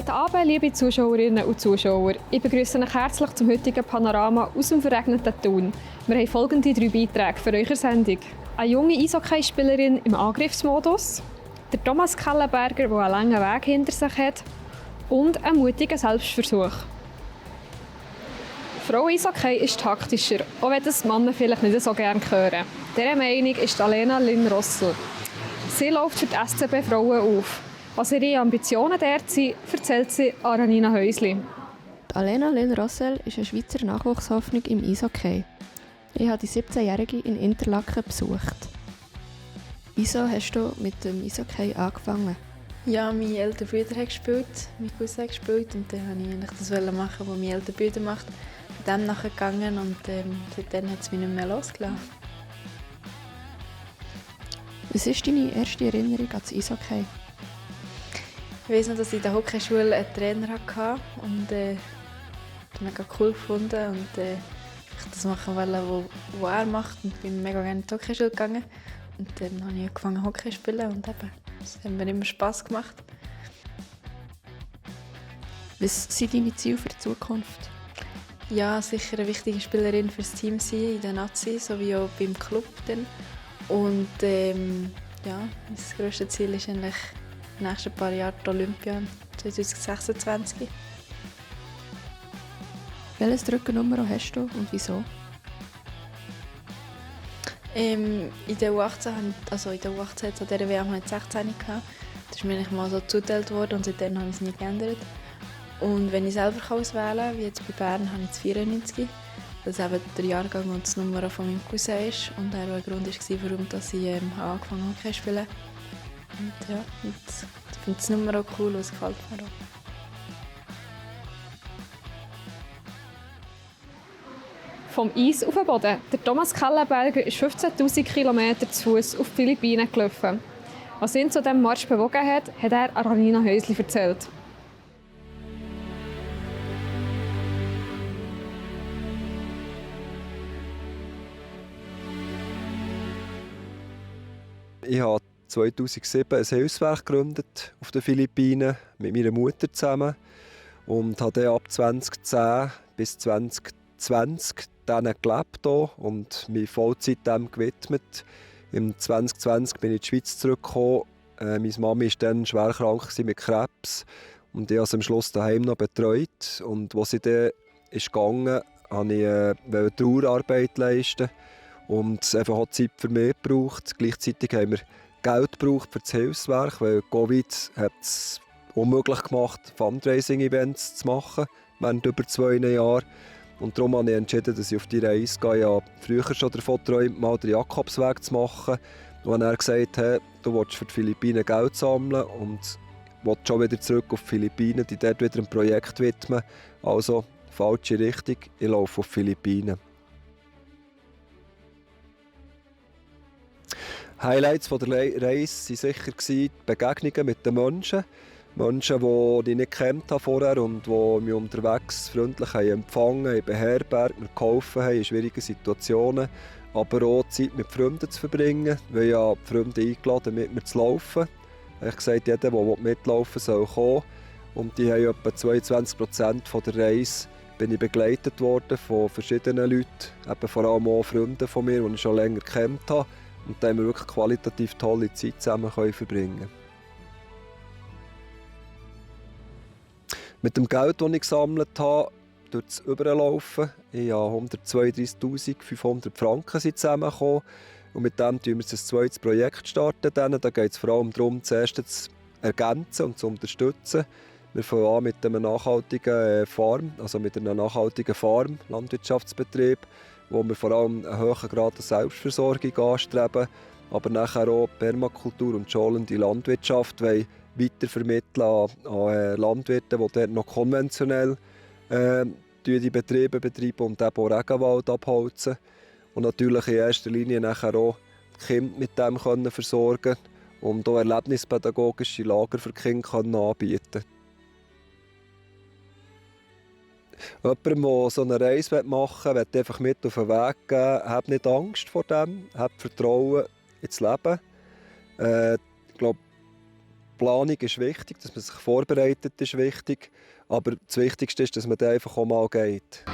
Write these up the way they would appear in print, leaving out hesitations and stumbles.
Guten Abend, liebe Zuschauerinnen und Zuschauer. Ich begrüße euch herzlich zum heutigen Panorama aus dem verregneten Thun. Wir haben folgende 3 Beiträge für eure Sendung. Eine junge Eishockeyspielerin im Angriffsmodus, der Thomas Kellenberger, der einen langen Weg hinter sich hat, und ein mutiger Selbstversuch. Frauen-Eishockey ist taktischer, auch wenn das Männer vielleicht nicht so gerne hören. Dieser Meinung ist Alena Lynn-Rossel. Sie läuft für die SCB Frauen auf. Was ihre Ambitionen dort sind, erzählt sie Aranina Häusli. Alena Lynn-Rossel ist eine Schweizer Nachwuchshoffnung im Eishockey. Ich habe die 17-Jährige in Interlaken besucht. Wieso hast du mit dem Eishockey angefangen? Ja, mein älterer Bruder hat gespielt, mein Cousin hat gespielt und dann wollte ich eigentlich das machen, was mein älterer Bruder macht. Ich bin dem nachgegangen und seitdem hat es mich nicht mehr losgelassen. Was ist deine erste Erinnerung an das Eishockey? Ich weiss noch, dass ich in der Hockeyschule einen Trainer hatte und das mega cool gefunden und ich das machen wollte, was er macht und bin mega gerne in die Hockeyschule gegangen. Und dann habe ich angefangen Hockey zu spielen und das hat mir immer Spass gemacht. Was sind deine Ziele für die Zukunft? Ja, sicher eine wichtige Spielerin für das Team sein, in der Nazi, sowie auch beim Club. Dann. Und mein grösstes Ziel ist eigentlich in den nächsten paar Jahren die Olympia 2026. Welches Rückennummer hast du und wieso? In der U18, also in der U18 zu dieser WM hatte ich 16 gehabt. Das ist mir nicht mal so zugeteilt worden und seitdem habe ich es nie geändert. Und wenn ich selber auswählen kann, wie jetzt bei Bern, habe ich das 94. Das ist eben der Jahrgang und das Nummer von meinem Cousin ist. Und der Grund war, warum ich angefangen habe, Hockey zu spielen. Und ja, ich finde das Nummer auch cool und es gefällt mir auch. Vom Eis auf den Boden. Der Thomas Kellenberger ist 15'000 Kilometer zu Fuß auf die Philippinen gelaufen. Was ihn zu diesem Marsch bewogen hat er Aranina Häusli erzählt. Ich habe 2007 ein Hilfswerk gegründet auf den Philippinen mit meiner Mutter zusammen und habe dann ab 2010 bis 2020 dann gelebt hier und mich Vollzeit dem gewidmet. Im 2020 bin ich in die Schweiz zurückgekommen. Meine Mama war dann schwer krank mit Krebs und ich habe sie am Schluss daheim noch betreut. Und als sie dann ging, wollte ich Trauerarbeit leisten und einfach auch Zeit für mich gebraucht. Gleichzeitig haben wir Geld gebraucht für das Hilfswerk, weil Covid hat es unmöglich gemacht, Fundraising-Events zu machen während über 2 Jahren. Und darum habe ich entschieden, dass ich auf die Reise gehe. Ich habe früher schon davon geträumt, mal den Jakobsweg zu machen. Und er gesagt hat, du willst für die Philippinen Geld sammeln und willst schon wieder zurück auf die Philippinen, die dort wieder ein Projekt widmen. Also, falsche Richtung, ich laufe auf die Philippinen. Highlights der Reise waren sicher die Begegnungen mit den Menschen. Menschen, die ich nicht kennt habe vorher und die mich unterwegs freundlich empfangen haben, beherbergt, mir geholfen haben in schwierigen Situationen. Aber auch Zeit mit Freunden zu verbringen, weil ich habe die Freunde eingeladen, mit mir zu laufen. Ich habe gesagt, jeder, der mitlaufen will, soll kommen. Und die haben etwa 22% der Reise bin ich begleitet worden von verschiedenen Leuten, eben vor allem auch Freunden von mir, die ich schon länger kennt habe. Und da haben wir wirklich qualitativ tolle Zeit zusammen verbringen. Mit dem Geld, das ich gesammelt habe, durch das Überlaufen, ich habe 132'500 Franken zusammengekommen. Und mit dem starten wir ein zweites Projekt. Da geht es vor allem darum, das erste zu ergänzen und zu unterstützen. Wir fangen an mit einem nachhaltigen Farm, Landwirtschaftsbetrieb, wo wir vor allem einen hohen Grad an Selbstversorgung anstreben, aber nachher auch Permakultur und schonende Landwirtschaft weitervermitteln an Landwirte, die dort noch konventionell die Betriebe betreiben und eben auch Regenwald abholzen. Und natürlich in erster Linie nachher auch die Kinder mit dem können versorgen und auch erlebnispädagogische Lager für die Kinder anbieten. Jemandem, der so eine Reise machen will, will einfach mit auf den Weg geben, hab nicht Angst vor dem, hab Vertrauen ins Leben. Ich glaube, Planung ist wichtig, dass man sich vorbereitet, ist wichtig. Aber das Wichtigste ist, dass man dann einfach auch mal geht.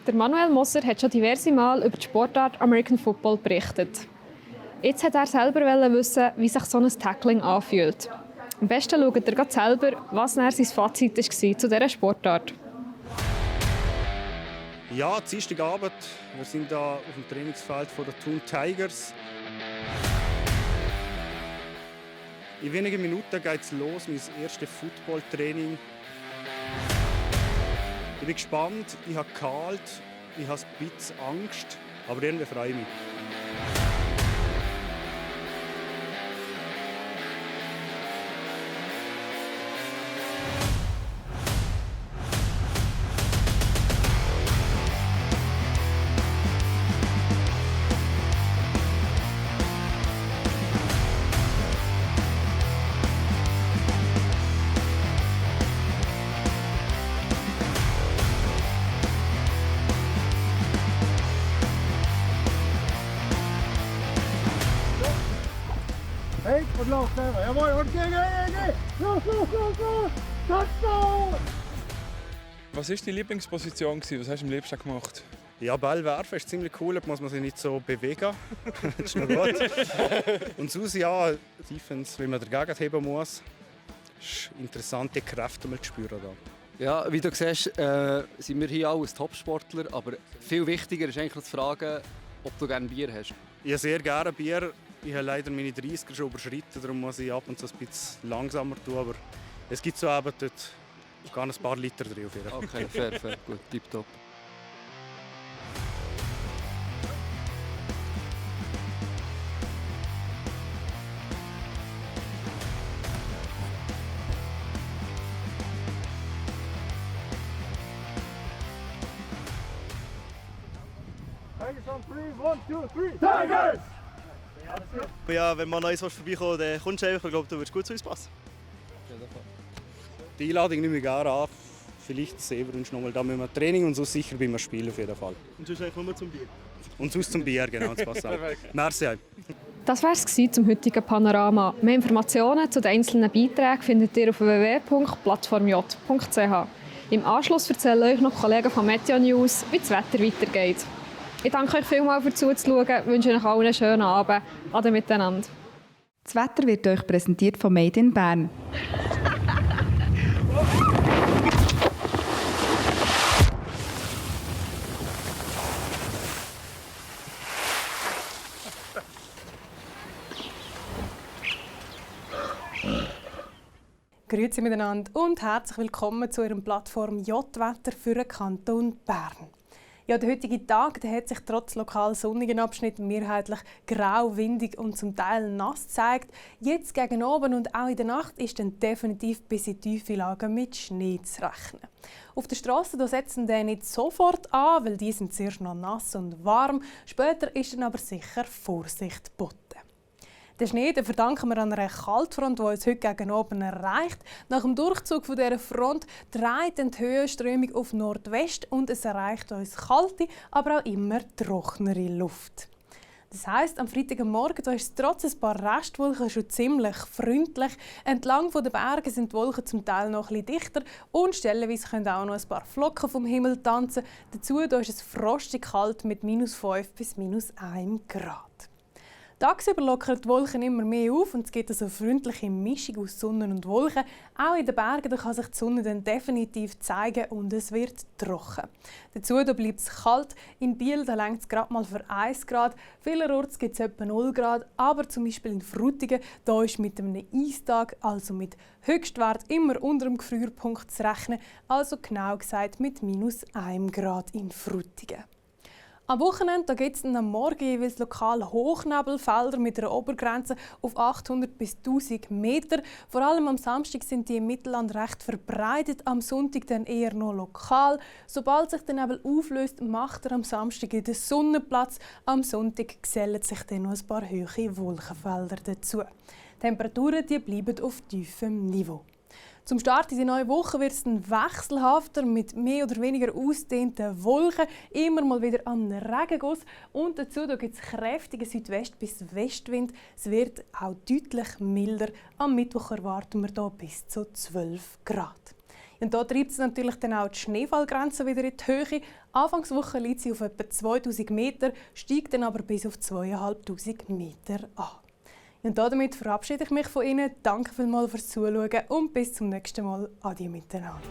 Der Manuel Moser hat schon diverse Mal über die Sportart American Football berichtet. Jetzt hat er selber wissen, wie sich so ein Tackling anfühlt. Am besten schaut er gerade selber, was sein Fazit war zu dieser Sportart. Ja, Dienstagabend. Wir sind hier auf dem Trainingsfeld der Thun Tigers. In wenigen Minuten geht es los, mein erstes Footballtraining. Ich bin gespannt, ich habe kalt, ich habe ein bisschen Angst, aber irgendwie freue ich mich. Hey, und lauf selber. Jawohl, und geh. Los. Touchdown! Was war deine Lieblingsposition? Was hast du am liebsten gemacht? Ja, Ball werfen ist ziemlich cool, da muss man sich nicht so bewegen. Das ist noch gut. Und sonst, ja, Defense, wenn man dagegen heben muss, ist interessante Kräfte mal zu spüren. Da. Ja, wie du siehst, sind wir hier alle Topsportler, aber viel wichtiger ist eigentlich zu fragen, ob du gerne Bier hast. Ich habe sehr gerne Bier. Ich habe leider meine 30er schon überschritten, darum muss ich ab und zu ein bisschen langsamer tun. Aber es gibt so eben dort gar ein paar Liter drin. Auf jeden Fall. Okay, fair, gut, tipptopp. Tigers on 3, 1, 2, 3. Tigers! Ja, wenn mal Neues vorbeikommt, dann kommst du einfach. Ich glaube, du würdest gut zu uns passen. Die Einladung nehme ich gerne an. Vielleicht sehen wir uns noch mal da mit einem Training und so sicher beim Spielen auf jeden Fall. Und sonst eigentlich nur zum Bier. Und sonst zum Bier, genau, das passt auch. Merci. Das war es zum heutigen Panorama. Mehr Informationen zu den einzelnen Beiträgen findet ihr auf www.plattformj.ch. Im Anschluss erzählen euch noch Kollegen von Meteo News, wie das Wetter weitergeht. Ich danke euch vielmals für zuzuschauen, wünsche euch allen einen schönen Abend. Ade miteinander. Das Wetter wird euch präsentiert von Made in Bern. Grüezi miteinander und herzlich willkommen zu Ihrem Plattform J-Wetter für den Kanton Bern. Ja, der heutige Tag der hat sich trotz lokal sonnigen Abschnitten mehrheitlich grau, windig und zum Teil nass gezeigt. Jetzt gegen Abend und auch in der Nacht ist dann definitiv bis in tiefe Lagen mit Schnee zu rechnen. Auf der Straße setzen die nicht sofort an, weil die sind zuerst noch nass und warm. Später ist dann aber sicher Vorsicht geboten. Den Schnee verdanken wir an einer Kaltfront, die uns heute gegen Abend erreicht. Nach dem Durchzug von dieser Front dreht die Höhenströmung auf Nordwest und es erreicht uns kalte, aber auch immer trockenere Luft. Das heisst, am Freitagmorgen ist es trotz ein paar Restwolken schon ziemlich freundlich. Entlang der Berge sind die Wolken zum Teil noch etwas dichter und stellenweise können auch noch ein paar Flocken vom Himmel tanzen. Dazu ist es frostig kalt mit -5 bis -1 Grad. Tagsüber lockern die Wolken immer mehr auf und es gibt eine freundliche Mischung aus Sonne und Wolken. Auch in den Bergen kann sich die Sonne dann definitiv zeigen und es wird trocken. Dazu bleibt es kalt. In Biel reicht es gerade mal für 1 Grad. Vielerorts gibt es etwa 0 Grad. Aber zum Beispiel in Frutigen da ist mit einem Eistag, also mit Höchstwert, immer unter dem Gefrierpunkt zu rechnen. Also genau gesagt mit -1 Grad in Frutigen. Am Wochenende gibt es am Morgen jeweils lokal Hochnebelfelder mit einer Obergrenze auf 800 bis 1000 Meter. Vor allem am Samstag sind die im Mittelland recht verbreitet, am Sonntag dann eher noch lokal. Sobald sich der Nebel auflöst, macht er am Samstag in den Sonnenplatz. Am Sonntag gesellen sich dann noch ein paar hohe Wolkenfelder dazu. Die Temperaturen bleiben auf tiefem Niveau. Zum Start in die neue Woche wird es dann wechselhafter mit mehr oder weniger ausgedehnten Wolken, immer mal wieder an Regenguss und dazu gibt es kräftigen Südwest- bis Westwind. Es wird auch deutlich milder. Am Mittwoch erwarten wir hier bis zu 12 Grad. Und hier treibt es natürlich dann auch die Schneefallgrenze wieder in die Höhe. Anfangswoche liegt sie auf etwa 2000 Meter, steigt dann aber bis auf 2500 Meter an. Und damit verabschiede ich mich von Ihnen. Danke vielmals fürs Zuschauen und bis zum nächsten Mal. Adieu miteinander.